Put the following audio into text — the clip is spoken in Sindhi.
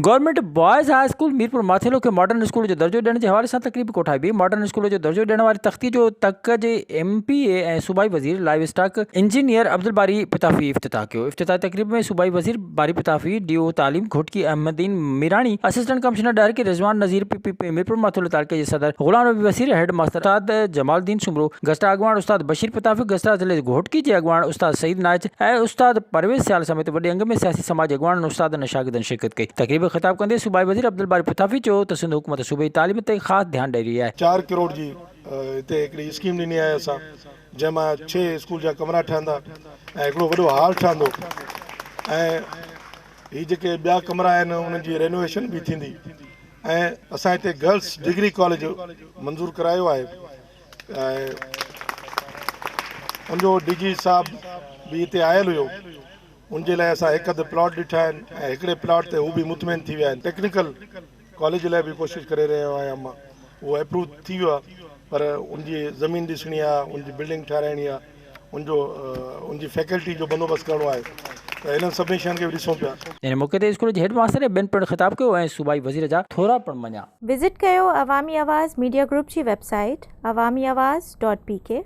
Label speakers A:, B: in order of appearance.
A: Government boys high school Mirpur Mathelo کي ماڊرن اسڪول جو درجو ڏيڻ جي حوالي سان تقريب ڪوٺائي وئي. ماڊرن اسڪول جو درجو ڏيڻ واري تختي جو تڪ جي ايم پي اي ۽ صوبائي وزير livestock engineer Abdul Bari Patafi افتتاح ڪيو. افتتاحي تقريب ۾ صوبائي وزير باري پتافي، ڊي او تعليم Ghotki Ahmed Uddin Mirani, assistant commissioner Daharki Rizwan Nazir, P P P Mirpur Mathelo تعلقي جي صدر غلام نبي وسير، هيڊ ماستر استاد جمال الدين سومرو، گسٽا اڳواڻ استاد بشير پتافي، گسٽا ضلعي گهوٽڪي جي اڳواڻ استاد سعيد نائچ ۽ استاد پرويز سيال سميت وڏي انگ ۾ سياسي سماجي اڳواڻن، استادن ۽ شاگردن شرڪت ڪئي. تقريب کي خطاب ڪندي صوبائي وزير عبدالباري پتافي چيو ته سنڌ حڪومت صوبي جي تعليم تي خاص ڌيان ڏئي رهي آهي.
B: چار ڪروڙ جي هتي هڪڙي اسڪيم ڏني آهي اسان جنهن مان ڇهه اسڪول جا ڪمرا ٺهندا ۽ هڪڙو وڏو هال ٺهندو ۽ هي جيڪي ٻيا ڪمرا آهن انهن جي رينوويشن به ٿيندي ۽ اسان هتي گرلس ڊگري ڪاليج منظور ڪرايو آهي ۽ ان جو ڊي جي صاحب به هتي آيل هيو ان جي لاء اسان هڪ اڌ پلاٽ ڏٺا آهن ۽ هڪڙي پلاٽ تي هو به مطمئن ٿي ويا آهن ٽيڪنيڪل ڪاليج لاء به ڪوشش ڪري رهيو آهيان مان اهو اپروو ٿي ويو آهي پر ان جي زمين ڏسڻي آهي ان جي بلڊنگ ٺهرائڻي آهي ان جو ان جي فيڪلٽي جو بندوبست ڪرڻو آهي ته انهن سڀني شين کي به ڏسون پيا.
A: ان موقعي تي اسڪول جي هيڊ ماستر ۽ ٻين پڻ خطاب ڪيو ۽ صوبائي وزير جا ٿورا پڻ مڃيا.
C: وزٽ ڪيو عوامي آواز ميڊيا گروپ جي website Awami Awaz dot P K.